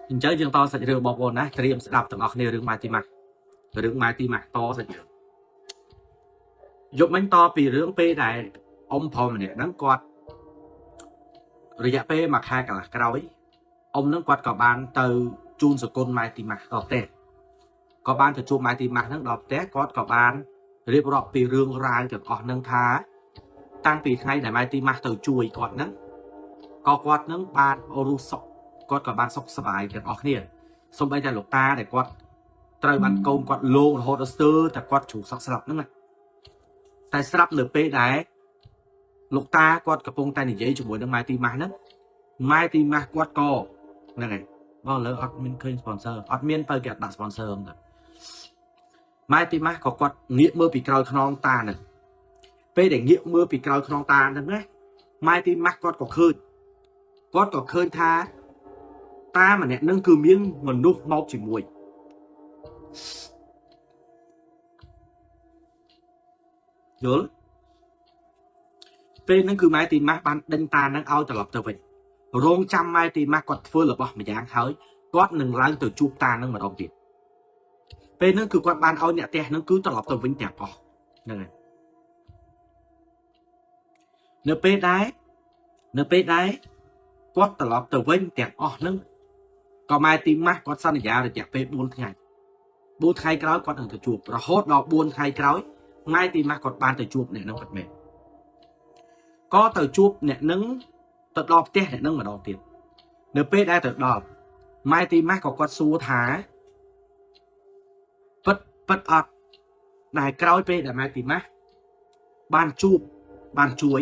អញ្ចឹងយើងតសាច់រឿងបងប្អូនណាត្រៀមស្ដាប់ទាំងអស់គ្នារឿងម៉ែទីម៉ាស់រឿងម៉ែទីម៉ាស់តសាច់រឿងយប់មិញតពីរឿងពេលដែលអ៊ំប្រុសម្នាក់ហ្នឹងគាត់រយៈពេលមួយខែកន្លះក្រោយអ៊ំហ្នឹងគាត់ក៏បានទៅជូនសគុណម៉ែទីម៉ាស់ដល់ផ្ទះក៏បានទៅជួបម៉ែទីម៉ាស់ហ្នឹងដល់ផ្ទះគាត់ក៏បានរៀបរាប់ពីរឿងរ៉ាវទាំងអស់ហ្នឹងថាតាំងពីថ្ងៃដែលម៉ែទីម៉ាស់ទៅជួយគាត់ហ្នឹងក៏គាត់ហ្នឹងបានរស់សុខគាត់ក៏បានសុខសប្បាយទាំងអស់គ្នាសូម្បីតែលោកតាដែលគាត់ត្រូវបានកូនគាត់លងរហូតដល់ស្ទើរតែគាត់ជ្រុះសក់ស្លាប់ហ្នឹងតែស្រាប់នៅពេលដែលលោកតាគាត់កំពុងតែនិយាយជាមួយនឹងម៉ែទីម៉ាស់ហ្នឹងម៉ែទីម៉ាស់គាត់ក៏ហ្នឹងហើយបងលើអត់មានឃើញ sponsor អត់មានបើគេអត់ដាក់ sponsor ហ្នឹងម៉ែទីម៉ាស់ក៏គាត់ងាកមើលពីក្រោយខ្នងតាហ្នឹងពេលដែលងាកមើលពីក្រោយខ្នងតាហ្នឹងណាម៉ែទីម៉ាស់គាត់ក៏ឃើញគាត់ក៏ឃើញថាតាម្នាក់នឹងគឺមានមនុស្សមកជាមួយយល់ពេលហ្នឹងគឺម៉ែទីម៉ាស់បានដេញតានឹងឲ្យត្រឡប់ទៅវិញរងចាំម៉ែទីម៉ាស់គាត់ធ្វើរបស់ម្យ៉ាងហើយគាត់នឹងឡើងទៅជួបតានឹងម្ដងទៀតពេលហ្នឹងគឺគាត់បានឲ្យអ្នកផ្ទះហ្នឹងគឺត្រឡប់ទៅវិញទាំងអស់ហ្នឹងហើយនៅពេលដែរគាត់ត្រឡប់ទៅវិញទាំងអស់ហ្នឹងក៏ម៉ែទីម៉ាស់គាត់សន្យារយៈពេល4ថ្ងៃ4ថ្ងៃក្រោយគាត់នឹងទៅជួបរហូតដល់4ថ្ងៃក្រោយម៉ែទីម៉ាស់គាត់បានទៅជួបអ្នកនឹងគាត់មែនក៏ទៅជួបអ្នកនឹងទៅដល់ផ្ទះអ្នកនឹងម្ដងទៀតនៅពេលដែលទៅដល់ម៉ែទីម៉ាស់ក៏គាត់សួរថាពិតអត់ដែលក្រោយពេលដែលម៉ែទីម៉ាស់បានជួបបានជួយ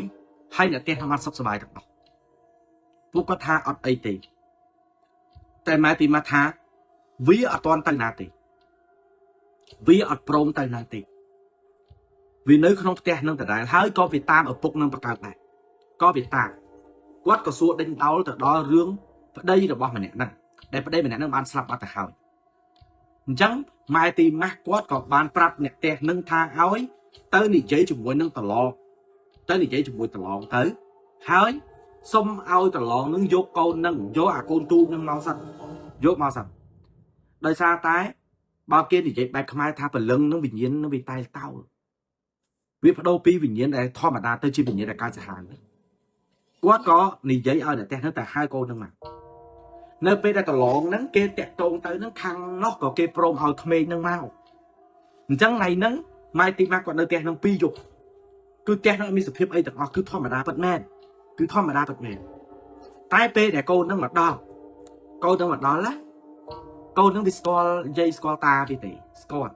ហើយអ្នកផ្ទះបានសុខសប្បាយទាំងអស់ពួកគាត់ថាអត់អីទេតែម៉ែទីម៉ាស់ថាវាអត់ទាន់ទៅណាទេវាអត់ព្រមទៅណាទេវានៅក្នុងផ្ទះនឹងដដែលហើយក៏វាតាមឪពុកនឹងបង្កើតដែរក៏វាតាមគាត់ក៏សួរដេញដោលទៅដល់រឿងប្តីរបស់ម្នាក់ហ្នឹងដែលប្តីម្នាក់ហ្នឹងបានស្លាប់បាត់ទៅហើយអញ្ចឹងម៉ែទីម៉ាស់គាត់ក៏បានប្រាប់អ្នកផ្ទះនឹងថាឲ្យទៅនិយាយជាមួយនឹងតឡងទៅនិយាយជាមួយតឡងទៅហើយសុំឲ្យតឡងនឹងយកកូននឹងយកអាកូនទូនឹងមកសិនយកមកសិនដោយសារតែបើគេនិយាយបែបខ្មែរថាព្រលឹងនឹងវិញ្ញាណនឹងវាតែតោលវាបដូរពីវិញ្ញាណដែលធម្មតាទៅជាវិញ្ញាណដែលកើតសាហាវគាត់ក៏និយាយឲ្យអ្នកផ្ទះហ្នឹងតែហៅកូនហ្នឹងមកនៅពេលដែលតឡងហ្នឹងគេតាក់ទងទៅហ្នឹងខាងនោះក៏គេព្រមឲ្យក្មេងហ្នឹងមកអញ្ចឹងថ្ងៃហ្នឹងម៉ែទីម៉ាគាត់នៅផ្ទះហ្នឹង2យប់គឺផ្ទះហ្នឹងអត់មានសភាពអីទាំងអស់គឺធម្មតាពិតមែនគឺធម្មតាពិតមែនតែពេលដែលកូនហ្នឹងមកដល់កូនហ្នឹងមកដល់ណាកូនហ្នឹងវាស្គាល់យាយស្គាល់តាវាទេស្គាល់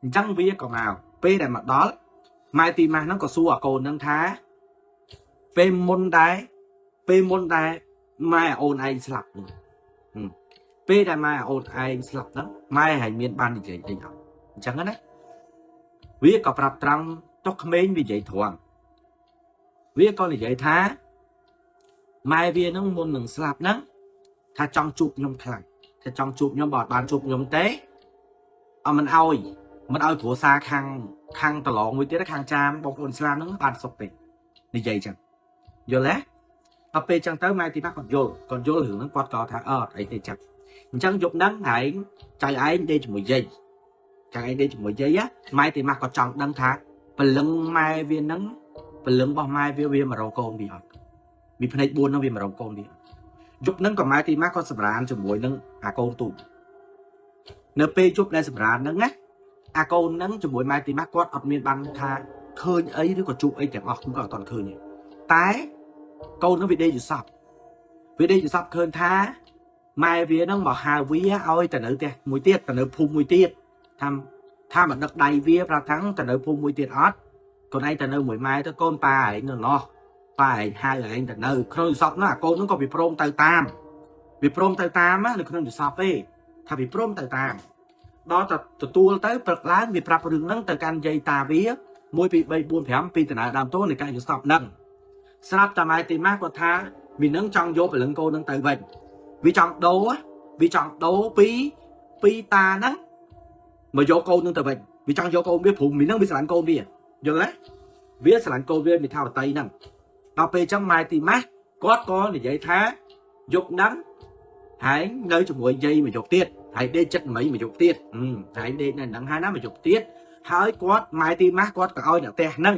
អញ្ចឹងវាក៏មកពេលដែលមកដល់ម៉ែទីម៉ាស់ហ្នឹងក៏សួរអាកូនហ្នឹងថាពេលមុនដែរម៉ែអូនឯងស្លាប់ហ្នឹងពេលដែលម៉ែអូនឯងស្លាប់ហ្នឹងម៉ែហើយមានបាននិយាយអីអត់អញ្ចឹងណាវាក៏ប្រាប់ត្រង់ចុះក្មេងវានិយាយត្រង់វាក៏និយាយថាម៉ែវាហ្នឹងមុននឹងស្លាប់ហ្នឹងថាចង់ជួបខ្ញុំខ្លាំងថាចង់ជួបខ្ញុំបើអត់បានជួបខ្ញុំទេអត់មិនឲ្យគ្រួសារខាងតឡងមួយទៀតខាងចាមបងប្អូនស្លាមហ្នឹងបានសុខទេនិយាយចឹងយល់ទេដល់ពេលចឹងទៅម៉ែទីម៉ាស់គាត់យល់រឿងហ្នឹងគាត់ក៏ថាអត់អីទេចឹងអញ្ចឹងយប់ហ្នឹងឯងចៅឯងដេកជាមួយយាយចៅឯងដេកជាមួយយាយម៉ែទីម៉ាស់គាត់ចង់ដឹងថាព្រលឹងម៉ែវាហ្នឹងព្រលឹងរបស់ម៉ែវាមករកកូនវាអត់មានភ្នែក4ហ្នឹងវាមករកកូនវាយប់ហ្នឹងក៏ម៉ែទីម៉ាស់គាត់សម្រានជាមួយនឹងអាកូនទូចនៅពេលយប់ដែលសម្រានហ្នឹងណាអាកូនហ្នឹងជាមួយម៉ែទីម៉ាស់គាត់អត់មានបានថាឃើញអីឬក៏ជួបអីទាំងអស់គឺគាត់អត់ទាន់ឃើញទេតែកូនហ្នឹងវាដេកយល់សពវាដេកយល់សពឃើញថាម៉ែវាហ្នឹងមកហៅវាឲ្យទៅនៅផ្ទះមួយទៀតទៅនៅភូមិមួយទៀតថាមកដឹកដៃវាប្រាប់ថាទៅនៅភូមិមួយទៀតអត់កូនឯងទៅនៅមួយម៉ែទៅកូនប៉ាឯងនៅណោះប៉ាឯងហៅឯងទៅនៅក្នុងយល់សពហ្នឹងអាកូនហ្នឹងក៏វាព្រមទៅតាមវាព្រមទៅតាមនៅក្នុងយល់សពទេថាវាព្រមទៅតាមដល់តែទទួលទៅព្រឹកឡើងវាប្រាប់រឿងហ្នឹងទៅកាន់យាយតាវា1 2 3 4 5ពីដំណើរដើមទោនៃការយល់សពហ្នឹងស្រាប់តែម៉ែទីម៉ាស់គាត់ថាមីនឹងចង់យកព្រលឹងកូនហ្នឹងទៅវិញវាចង់ដូរពីតាហ្នឹងមកយកកូនហ្នឹងទៅវិញវាចង់យកកូនវាព្រោះមីនឹងវាស្រឡាញ់កូនវាយល់ទេវាស្រឡាញ់កូនវាមីថាវតីហ្នឹងដល់ពេលចឹងម៉ែទីម៉ាស់គាត់ក៏និយាយថាយប់ហ្នឹង ហើយនៅជាមួយយាយមួយយប់ទៀតហើយដេកចិត្តមីមួយយប់ទៀតហើយដេកនៅនឹងហើយណាមួយយប់ទៀតហើយគាត់ម៉ែទីម៉ាស់គាត់ក៏ឲ្យអ្នកផ្ទះហ្នឹង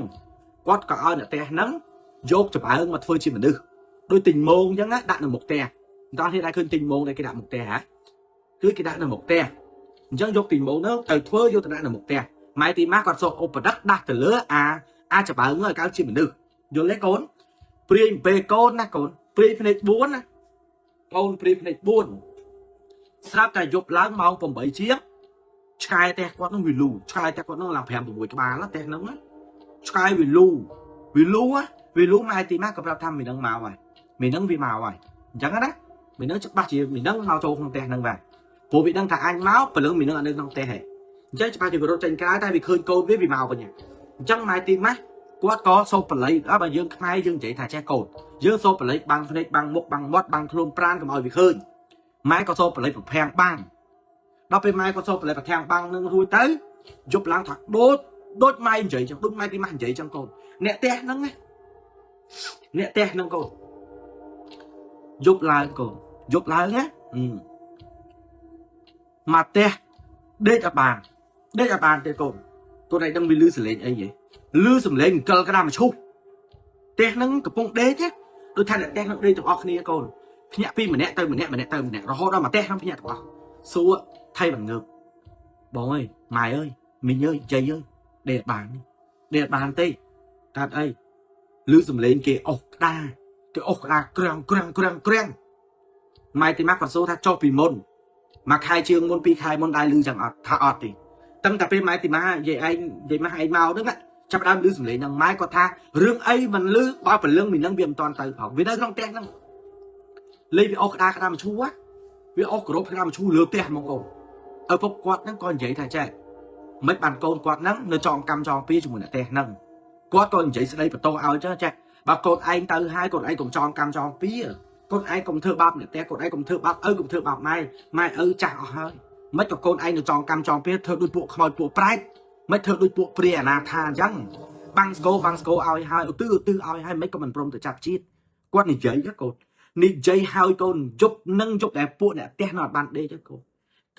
គាត់ក៏ឲ្យអ្នកផ្ទះហ្នឹងយកចំអើងមកធ្វើជាមនុស្សដូចទិញមងអញ្ចឹងណាដាក់នៅមុខផ្ទះមិនដល់ទេដែរឃើញទិញមងដែលគេដាក់មុខផ្ទះហ៎គឺគេដាក់នៅមុខផ្ទះអញ្ចឹងយកទិញមងហ្នឹងទៅធ្វើយកទៅដាក់នៅមុខផ្ទះម៉ែទីម៉ាស់គាត់សោកឧបដឹកដាស់ទៅលើអាចំអើងឲ្យកើតជាមនុស្សយល់ទេកូនព្រាយពេលកូនណាកូនព្រាយភ្នែក4ណាកូនព្រាយភ្នែក4ស្រាប់តែយប់ឡើងម៉ោង8ជាងឆ្កែផ្ទះគាត់នឹងវាលូឆ្កែផ្ទះគាត់នឹងឡើង5 6ក្បាលផ្ទះហ្នឹងឆ្កែវាលូវាលូវាលូម៉ែទីម៉ាក៏ប្រាប់ថាមីនឹងមកហើយមីនឹងវាមកហើយអញ្ចឹងណាមីនឹងច្បាស់ជាមីនឹងមកចូលក្នុងផ្ទះហ្នឹងបាទព្រោះវាដឹងថាអញមកព្រលឹងមីនឹងអត់នៅក្នុងផ្ទះហេអញ្ចឹងច្បាស់ជាវារត់ចេញក្រៅតែវាឃើញកូនវាវាមកវិញអញ្ចឹងម៉ែទីម៉ាគាត់ក៏សូបល័យអើបើយើងខ្មែរយើងនិយាយថាចេះកូនយើងសូបល័យបាំងភ្នែកបាំងមុខបាំងមាត់បាំងខ្លួនប្រានកុំឲ្យវាឃើញម៉ែក៏សូបល័យប្រភាំងបាំងដល់ពេលម៉ែក៏សូបល័យប្រធាំងបាំងនឹងរួចទៅយប់ឡើងថាដូចម៉ែនិយាយចឹងដូចម៉ែទីម៉ាស់និយាយចឹងកូនអ្នកផ្ទះហ្នឹងណាអ្នកផ្ទះហ្នឹងកូនយប់ឡើងកូនយប់ឡើងណាមកផ្ទះដេកអត់បានដេកអត់បានទេកូនកូនឯងដឹងវាលឺសលេងអីហ៎លឺសំឡេងអង្គលក្តាមឈូសផ្ទះហ្នឹងកំពុងដេកណាដូចថាអ្នកផ្ទះហ្នឹងដេកទាំងអស់គ្នាកូនភ្ញាក់ពីម្នាក់ទៅម្នាក់ម្នាក់ទៅម្នាក់រហូតដល់មកផ្ទះហ្នឹងភ្ញាក់ទាំងអស់សួរថៃបានងើបបងអើយម៉ែអើយមីងអើយយាយអើយដេកបានដេកបានទេកាត់អីលឺសំឡេងគេអុសក្តារគេអុសក្តារក្រាំងក្រាំងក្រាំងក្រាំងម៉ែទីម៉ាក់គាត់សួរថាចុះពីមុនមួយខែជាងមុនពីរខែមុនដែរលឺចឹងអត់ថាអត់ទេតាំងតែពេលម៉ែទីម៉ានិយាយឯងនិយាយម៉ាឯងមកហ្នឹងចាប់ដើមលឺសំឡេងហ្នឹងម៉ែគាត់ថារឿងអីមិនលឺបើព្រលឹងមីនឹងវាមិនតាន់ទៅផងវានៅក្នុងផ្ទះហ្នឹងលេងវាអុសក្តារក្តាមឈូវាអុសក្របក្តាមឈូលើផ្ទះហ្មងកូនឪពុកគាត់ហ្នឹងក៏និយាយថាចេះមិនបានកូនគាត់ហ្នឹងនៅចងកម្មចងពីជាមួយអ្នកផ្ទះហ្នឹងគាត់ក៏និយាយស្ដីបន្ទោសឲ្យចឹងចេះបើកូនឯងទៅហើយកូនឯងកុំចងកម្មចងពីកូនឯងកុំធ្វើបាបអ្នកផ្ទះកូនឯងកុំធ្វើបាបឪកុំធ្វើបាបម៉ែម៉ែឪចាស់អស់ហើយមិនក៏កូនឯងនៅចងកម្មចងពីធ្វើដូចពួកខ្មោចពួកប្រែតមិនធ្វើដូចពួកព្រាអាណាថាអញ្ចឹងបាំងស្គោបាំងស្គោឲ្យហើយឧទ្ទិសឧទ្ទិសឲ្យហើយមិនក៏មិនព្រមទៅចាប់ជាតិគាត់និយាយកូននិយាយហើយកូនយប់នឹងយប់ដែលពួកអ្នកផ្ទះនៅអត់បានដេកទេកូន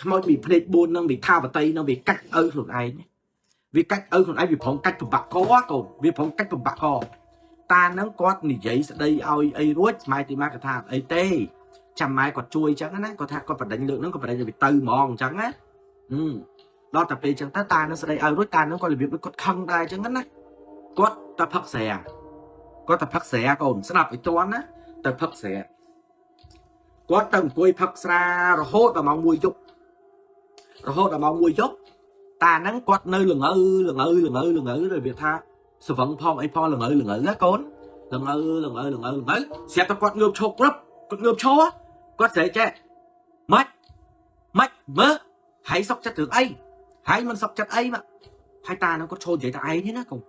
ខ្មោចពីភ្នែក4នឹងវិថាវតីនឹងវាកាច់ឪខ្លួនឯងវាកាច់ឪខ្លួនឯងវាប្រងកាច់ពិបាកកកូនវាប្រងកាច់ពិបាកកតានឹងគាត់និយាយស្ដីឲ្យអីរួចម៉ែទីម៉ាគាត់ថាអីទេចាំម៉ែគាត់ជួយអញ្ចឹងណាគាត់ថាគាត់បដិញលើកហ្នឹងគាត់បដិញវាទៅហ្មងអញ្ចឹងណាដល់តែពេលអញ្ចឹងទៅតានឹងស្ដីឲ្យរួចតានឹងគាត់របៀបដូចគាត់ខឹងដែរអញ្ចឹងណាគាត់តែផឹកស្រាគាត់តែផឹកស្រាកូនស្ដាប់ឲ្យតន់ណាទៅផឹកស្រាគាត់ទៅអង្គុយផឹកស្រារហូតដល់ម៉ោង1យប់រហូតដល់ម៉ោង1យប់តាហ្នឹងគាត់នៅល្ងើល្ងើល្ងើល្ងើរបៀបថាស្វឹងផងអីផងល្ងើល្ងើណាកូនល្ងើល្ងើល្ងើល្ងើស្រាប់តែគាត់ងើបឈប់គ្រប់គាត់ងើបឈរគាត់ស្រែកចេះម៉េចម៉េចមើលហើយសុកចិត្តរឿងអីហើយមិនសុកចិត្តអីមកហើយតាហ្នឹងគាត់ឈរនិយាយតែឯងទេណាកូន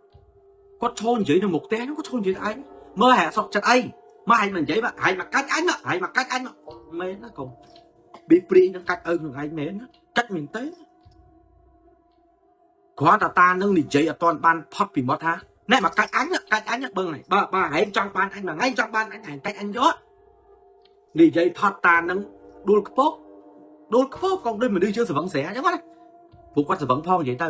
គាត់ឈរនិយាយនៅមុខផ្ទះហ្នឹងគាត់ឈរនិយាយតែឯងមើលហើយសុកចិត្តអីមកឯងមិននិយាយមកឯងមកកាច់អញមកឯងមកកាច់អញមកមែនណាកូនប៊ីព្រីនឹងកាច់ឪខ្លួនឯងមែនណាកាច់មែនទេគ្រាន់តែតានឹងនិយាយអត់ទាន់បានផុតពីមាត់ថាណែមកកាច់អញកាច់អញបឹងនេះបើបើឯងចង់បានអញមួយថ្ងៃចង់បានអញឯងកាច់អញយកនិយាយផុតតានឹងដួលខ្ពកដួលខ្ពកកងដូចមនុស្សយើងស្វឹងស្រាអញ្ចឹងណាព្រោះគាត់ស្វឹងផងនិយាយទៅ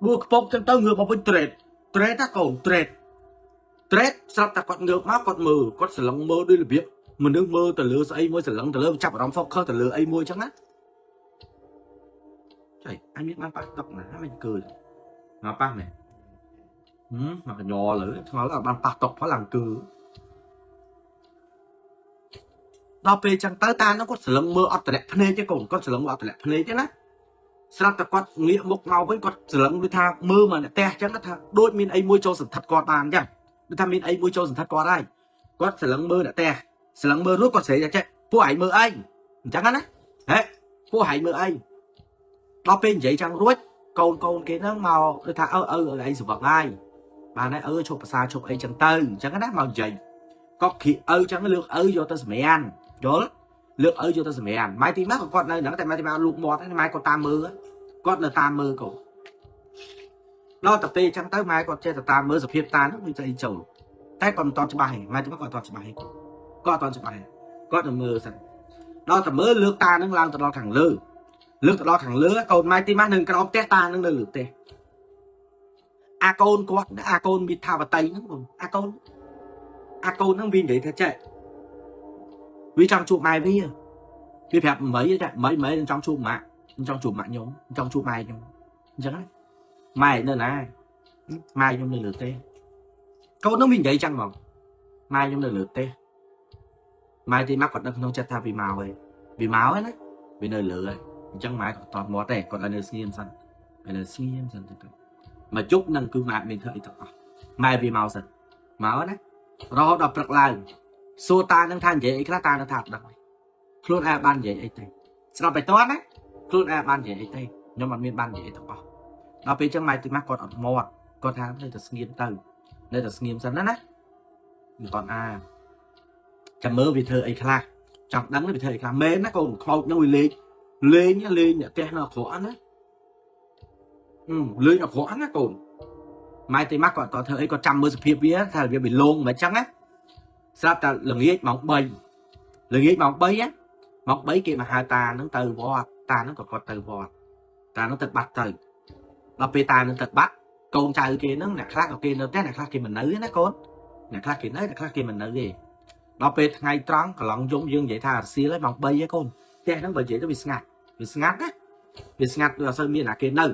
ដួលខ្ពកចឹងទៅងើបមកវិញត្រេតត្រេតណាកូនត្រេតត្រេតស្រាប់តែគាត់ងើបមកគាត់មើលគាត់ស្រឡឹងមើលដូចរបៀបមនុស្សមើលទៅលើស្អីមួយស្រឡឹងទៅលើចាប់អារម្មណ៍ focus ទៅលើអីមួយចឹងណាចៃអញមានបានប៉ះតុកណាមិនកើមកប៉ះមែនមកកញលើឆ្ងល់អត់បានប៉ះតុកផងឡើងគឺដល់ពេលចឹងទៅតានោះគាត់ស្រឡឹងមើលអត់តម្លាក់ភ្នែកទេកូនគាត់ស្រឡឹងមើលអត់តម្លាក់ភ្នែកទេណាស្រាប់តែគាត់ងាកមុខមកវិញគាត់ស្រឡឹងដូចថាមើលមកអ្នកផ្ទះចឹងថាដូចមានអីមួយចូលសន្ធិដ្ឋគាត់បានចឹងដូចថាមានអីមួយចូលសន្ធិដ្ឋគាត់ហើយគាត់ស្រឡឹងមើលអ្នកផ្ទះស្រឡឹងមើលរួចគាត់ស្រែកចេះពួកឯងមើលអីអញ្ចឹងណាហេពួកឯងមើលអីដល់ពេលនិយាយចឹងរួចកូនកូនគេហ្នឹងមកដូចថាឪឪឯងស្វឹងហើយបានហើយឪឈប់ភាសាឈប់អីចឹងទៅអញ្ចឹងណាមកនិយាយក៏គ្រាឪចឹងលើកឪយកទៅសម្រានយល់លើកឪយកទៅសម្រានម៉ែទីម៉ាក៏គាត់នៅហ្នឹងតែម៉ែទីម៉ាលូកមាត់ហ្នឹងម៉ែគាត់តាមមើលគាត់នៅតាមមើលកូនដល់តែពេលចឹងទៅម៉ែគាត់ចេះតែតាមមើលសភាពតាហ្នឹងវាទៅអីចូលតែគាត់មិនតន់ច្បាស់ទេម៉ែទីម៉ាគាត់អត់តន់ច្បាស់ទេគាត់អត់តន់ច្បាស់ទេគាត់ទៅមើលសិន ដល់តែមើលលើកតានឹងឡើងទៅដល់ខាងលើលើកទៅដល់ខាងលើកូនម៉ែទីម៉ាស់នឹងក្រោមផ្ទះតានឹងនៅលើផ្ទះអាកូនគាត់អាកូនមីថាវតីហ្នឹងបងអាកូនហ្នឹងវានិយាយថាចេះវាចង់ជួបម៉ែវាវាប្រាប់មីចាមីចង់ជួបម៉ាក់ចង់ជួបម៉ាក់ខ្ញុំចង់ជួបម៉ែខ្ញុំអញ្ចឹងម៉ែនៅណាម៉ែខ្ញុំនៅលើផ្ទះកូនហ្នឹងវានិយាយចឹងហ្មងម៉ែខ្ញុំនៅលើផ្ទះម៉ែទីម៉ាក់គាត់នៅក្នុងចិត្តថាវាមកហើយវាមកហើយណាវានៅលើហើយអញ្ចឹងម៉ែគាត់តតមាត់ទេគាត់ឲ្យនៅស្ងៀមសិនឲ្យនៅស្ងៀមសិនទៅមកជប់នឹងគឺម៉ែមានធ្វើអីទាំងអស់ម៉ែវាមកសិនមកណារហូតដល់ព្រឹកឡើងសួរតានឹងថានិយាយអីខ្លះតានឹងថាអត់ដឹងខ្លួនឯងបាននិយាយអីទេស្រាប់តែតណាខ្លួនឯងបាននិយាយអីទេខ្ញុំអត់មានបាននិយាយអីទាំងអស់ដល់ពេលអញ្ចឹងម៉ែទីម៉ាក់គាត់អត់មាត់គាត់ថានៅតែស្ងៀមទៅនៅតែស្ងៀមសិនណាណាមិនតន់អាចាំមើលវាធ្វើអីខ្លះចង់ដឹងវាធ្វើអីខ្លះមែនណាកូនខ្លោចនឹងវាលេងលេងអ្នកផ្ទះនៅអាក្រក់ណាលេងអាក្រក់ណាកូនម៉ែទីម៉ាក់គាត់តធ្វើអីគាត់ចាំមើលសភាពវាថាវាលងមិនអញ្ចឹងណាស្រាប់តែល្ងាចម៉ោង3ល្ងាចម៉ោង3ណាម៉ោង3គេមកហៅតានឹងទៅវត្តតានឹងក៏គាត់ទៅវត្តតានឹងទៅបាត់ទៅដល់ពេលតានឹងទៅបាត់កូនចៅគេនឹងអ្នកខ្លះក៏គេនៅផ្ទះអ្នកខ្លះគេមិននៅណាកូនអ្នកខ្លះគេនៅអ្នកខ្លះគេមិននៅទេដល់ពេលថ្ងៃត្រង់កន្លងយំយើងនិយាយថារសៀលហើយម៉ោង3ហ៎កូនផ្ទះហ្នឹងបើនិយាយទៅវាស្ងាត់វាស្ងាត់ណាវាស្ងាត់អត់សូវមានអ្នកគេនៅ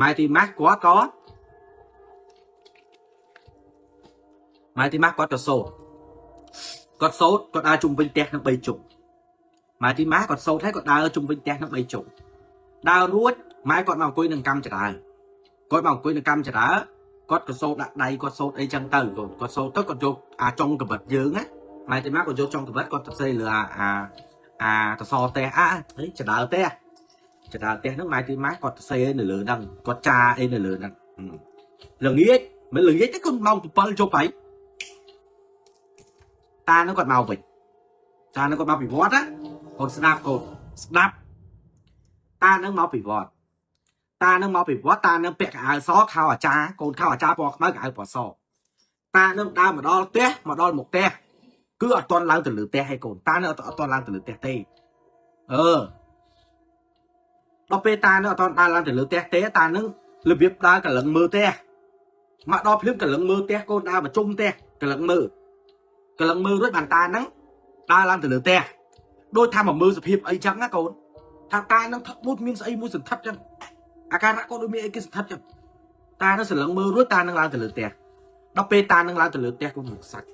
ម៉ែទីម៉ាស់គាត់ក៏ម៉ែទីម៉ាស់គាត់ក៏សូត្រគាត់សូត្រគាត់ដើរជុំវិញផ្ទះនឹង3ជុំម៉ែទីម៉ាស់គាត់សូត្រហើយគាត់ដើរជុំវិញផ្ទះនឹង3ជុំដើររួចម៉ែគាត់មកអង្គុយនឹងកម្មចរាគាត់មកអង្គុយនឹងកម្មចរាគាត់ក៏សូត្រដាក់ដៃគាត់សូត្រអីចឹងទៅគាត់សូត្រទៅគាត់យកអាចុងកបិតយើងណាម៉ែទីម៉ាស់គាត់យកចុងកបិតគាត់ទៅសេលើអាតសផ្ទះអាចដើផ្ទះចដើផ្ទះហ្នឹងម៉ែទីម៉ាស់គាត់ទៅសេនៅលើហ្នឹងគាត់ចាអីនៅលើហ្នឹងល្ងាចមិនល្ងាចទេគាត់ម៉ោង7យប់ហើយតាហ្នឹងគាត់មកវិញតាហ្នឹងគាត់មកពីវត្តណាកូនស្ដាប់កូនស្ដាប់តាហ្នឹងមកពីវត្តតានឹងមកពីវត្តតានឹងពាក់កៅអៅសខោអាចារ្យកូនខោអាចារ្យពណ៌ខ្មៅកៅអៅពណ៌សតានឹងដើរមកដល់ផ្ទះមកដល់មុខផ្ទះគឺអត់ទាន់ឡើងទៅលើផ្ទះហើយកូនតានឹងអត់ទាន់ឡើងទៅលើផ្ទះទេអឺដល់ពេលតានឹងអត់ទាន់ដើរឡើងទៅលើផ្ទះទេតានឹងរបៀបដើរកលឹងមើលផ្ទះមកដល់ភ្លាមកលឹងមើលផ្ទះកូនដើរមកជុំផ្ទះកលឹងមើលកលឹងមើលរួចបានតានឹងដើរឡើងទៅលើផ្ទះដូចថាមកមើលសភាពអីចឹងណាកូនថាតានឹងថឹកមួយមានស្អីមួយសន្ធិដ្ឋចឹងអាការៈគាត់ដូចមានអីគេសន្ធិដ្ឋចឹងតានឹងស្រឡឹងមើលរួចតានឹងឡើងទៅលើផ្ទះដល់ពេលតានឹងឡើងទៅលើផ្ទះកូនមកសាច់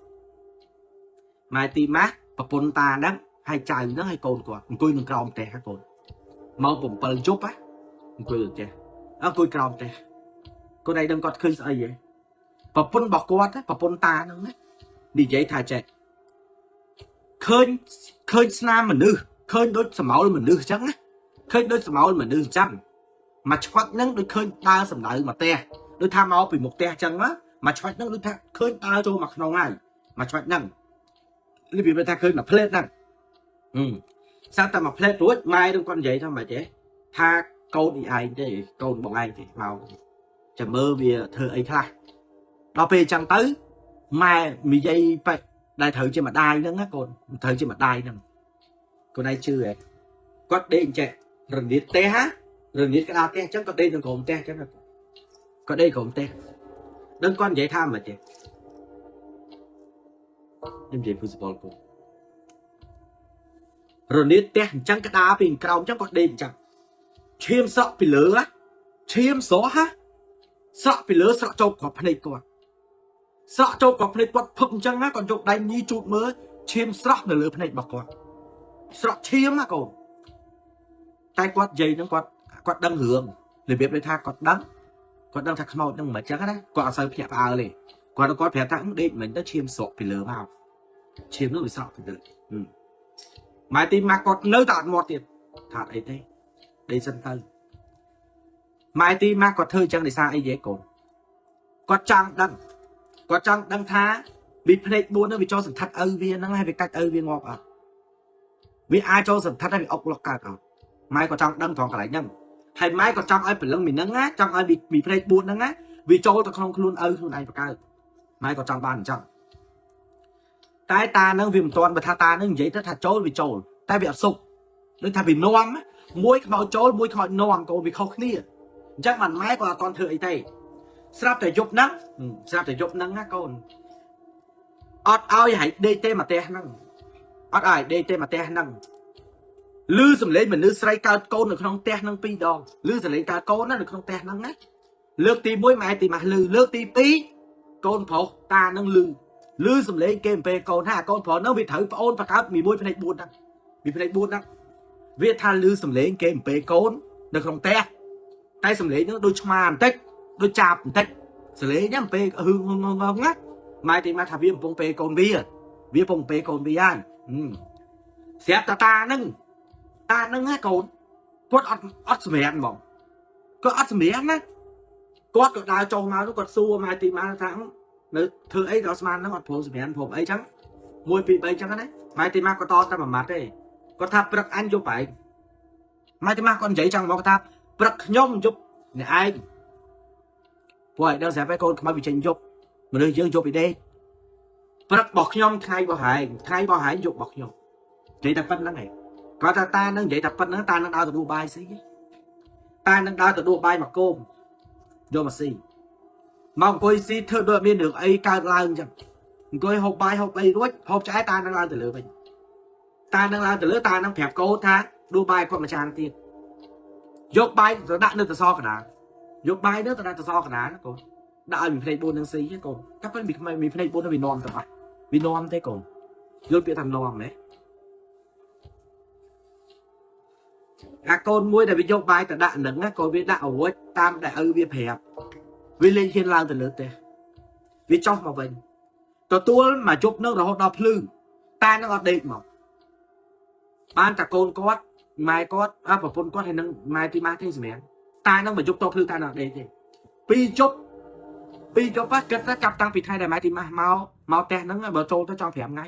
ម៉ែទីម៉ាស់ប្រពន្ធតាហ្នឹងហើយចៅហ្នឹងហើយកូនគាត់អង្គុយនឹងក្រោមផ្ទះកូនម៉ោង7យប់ហ៎អង្គុយលើផ្ទះអង្គុយក្រោមផ្ទះកូនឯងដឹងគាត់ឃើញស្អីហ៎ប្រពន្ធរបស់គាត់ប្រពន្ធតាហ្នឹងណានិយាយថាចេះឃើញស្នាមមនុស្សឃើញដូចសមោលមនុស្សអញ្ចឹងណាឃើញដូចសមោលមនុស្សអញ្ចឹងមកឆ្វាត់ហ្នឹងដូចឃើញដើរសំដៅមកផ្ទះដូចថាមកពីមុខផ្ទះអញ្ចឹងណាមកឆ្វាត់ហ្នឹងដូចថាឃើញដើរចូលមកក្នុងហើយមកឆ្វាត់ហ្នឹងរបៀបថាឃើញមកផ្លេតហ្នឹងស្រាប់តែមកផ្លេតរួចម៉ែនឹងគាត់និយាយថាម៉េចទេថាកូនឯងទេកូនបងឯងទេមកចាំមើលវាធ្វើអីខ្លះដល់ពេលអញ្ចឹងទៅម៉ែនិយាយបែបដែលត្រូវជាម្ដាយហ្នឹងណាកូនត្រូវជាម្ដាយហ្នឹងកូនឯងជឿហ៎គាត់ដេកអញ្ចេះរនាតផ្ទះហ่ะរនាតក្តារផ្ទះអញ្ចឹងគាត់ដេកក្នុងក្រុមផ្ទះអញ្ចឹងគាត់ដេកក្រុមផ្ទះដឹងគាត់និយាយថាមិនទេខ្ញុំនិយាយ principal គូរនាតផ្ទះអញ្ចឹងក្តារពីក្រោមអញ្ចឹងគាត់ដេកអញ្ចឹងឈាមស្រក់ពីលើឈាមស្រក់ហ่ะស្រក់ពីលើស្រក់ចូលគ្រាប់ភ្នែកគាត់ស្រក់ចូលគ្រាប់ភ្នែកគាត់ភឹកអញ្ចឹងណាគាត់យកដៃញីជូតមើលឈាមស្រស់នៅលើភ្នែករបស់គាត់ស្រក់ឈាមណាកូនតែគាត់និយាយហ្នឹងគាត់ដឹងរឿងរបៀបដូចថាគាត់ដឹងថាខ្មោចហ្នឹងមិនអញ្ចឹងណាគាត់អត់សូវភ្ញាក់ផ្អើលទេគាត់ប្រាប់ថាដេកមិនទៅឈាមស្រក់ពីលើមកឈាមនោះវាស្រក់ពីលើម៉ែទីម៉ាក់គាត់នៅតែអត់មាត់ទៀតថាអត់អីទេដេកសិនទៅម៉ែទីម៉ាក់គាត់ធ្វើអញ្ចឹងដោយសារអីទេកូនគាត់ចង់ដឹងគាត់ចង់ដឹងថាពីភ្នែក4ហ្នឹងវាចូលសន្ធិដ្ឋឪវាហ្នឹងហើយវាកាច់ឪវាងាប់អត់វាអាចចូលសន្ធិដ្ឋហើយវាអុកលុកកើតអត់ម៉ែក៏ចង់ដឹងត្រង់កន្លែងហ្នឹងហើយម៉ែក៏ចង់ឲ្យព្រលឹងមីហ្នឹងណាចង់ឲ្យមីភ្នែក4ហ្នឹងណាវាចូលទៅក្នុងខ្លួនឪខ្លួនឯងបង្កើតម៉ែក៏ចង់បានអញ្ចឹង តែតានឹងវាមិនទាន់បើថាតានឹងនិយាយទៅថាចូលវាចូលតែវាអត់សុខដូចថាវានាំមួយខ្មោចចូលមួយខ្មោចនាំកូនវាខុសគ្នាអញ្ចឹងបានម៉ែក៏អត់ទាន់ធ្វើអីទេស្រាប់តែយប់ហ្នឹងស្រាប់តែយប់ហ្នឹងណាកូនអត់ឲ្យហែកដេកទេមកផ្ទះហ្នឹងអត់ឲ្យដេកទេមកផ្ទះហ្នឹងឮសំឡេងមនុស្សស្រីកើតកូននៅក្នុងផ្ទះហ្នឹងពីរដងឮសំឡេងកើតកូនណានៅក្នុងផ្ទះហ្នឹងណាលើកទី1ម៉ែទីម៉ាស់ឮលើកទី2កូនប្រុសតានឹងឮឮសំឡេងគេអំពេកូនថាកូនប្រុសហ្នឹងវាត្រូវប្អូនបង្កើតមីមួយភ្នែក4ហ្នឹងមីភ្នែក4ហ្នឹងវាថាឮសំឡេងគេអំពេកូននៅក្នុងផ្ទះតែសំឡេងហ្នឹងដូចឆ្មាបន្តិចដូចចាប់បន្តិចសំឡេងហ្នឹងអំពេហឺងងងងណាម៉ែទីម៉ាស់ថាវាកំពុងពេកូនវាវាកំពុងពេកូនវាហើយស្រាប់តាហ្នឹងតាហ្នឹងណាកូនគាត់អត់សម្រានហ្មងគាត់អត់សម្រានណាគាត់ក៏ដើរចុះមកនោះគាត់សួរម៉ែទីម៉ាថានៅធ្វើអីដល់ស្មានហ្នឹងអត់ព្រមសម្រានព្រមអីចឹង1 2 3ចឹងណាម៉ែទីម៉ាគាត់តតែមួយម៉ាត់ទេគាត់ថាព្រឹកអញយប់ឯងម៉ែទីម៉ាគាត់និយាយចឹងមកគាត់ថាព្រឹកខ្ញុំយប់អ្នកឯងព្រោះឯងដឹងស្រាប់ហើយកូនខ្មៅវាចេញយប់មនុស្សយើងយប់ពីដេកព្រឹករបស់ខ្ញុំថ្ងៃរបស់ឯងថ្ងៃរបស់ឯងយប់របស់ខ្ញុំនិយាយតែប៉ុណ្្នឹងឯងគាត់ថាតានឹងនិយាយតែប៉ុណ្្នឹងតានឹងដើរទៅដួបាយស៊ីតានឹងដើរទៅដួបាយមកគោមយកមកស៊ីមកអង្គុយស៊ីធ្វើដូចមានរឿងអីកើតឡើងអញ្ចឹងអង្គុយហូបបាយហូបអីរួចហូបឆ្អែតតានឹងឡើងទៅលើវិញតានឹងឡើងទៅលើតានឹងប្រាប់កូនថាដួបាយគាត់មួយចានទៀតយកបាយទៅដាក់នៅតសកណ្ដាលយកបាយទៅដាក់តសកណ្ដាលកូនដាក់ឲ្យមីភ្នែក4នឹងស៊ីកូនកាប់ពីមីភ្នែក4នឹងវានាំទាំងអស់វានាំទេកូនយល់ពាក្យថានាំហ៎អាកូនមួយដែលវាយកបាយទៅដាក់នឹងណាកូនវាដាក់រួចតាមដែលឪវាប្រាប់វាលេងហ៊ានឡើងទៅលើផ្ទះវាចុះមកវិញទទួលមកជប់នឹងរហូតដល់ភ្លឺតានឹងអត់ដេកមកបានតែកូនគាត់ម៉ែគាត់ប្រពន្ធគាត់ហើយនឹងម៉ែទីម៉ាទេសម្រាប់តានឹងមកជប់តភ្លឺតានឹងអត់ដេកទេពីរជប់គិតថាចាប់តាំងពីថ្ងៃដែលម៉ែទីម៉ាមកផ្ទះហ្នឹងបើចូលទៅចង់5ថ្ងៃ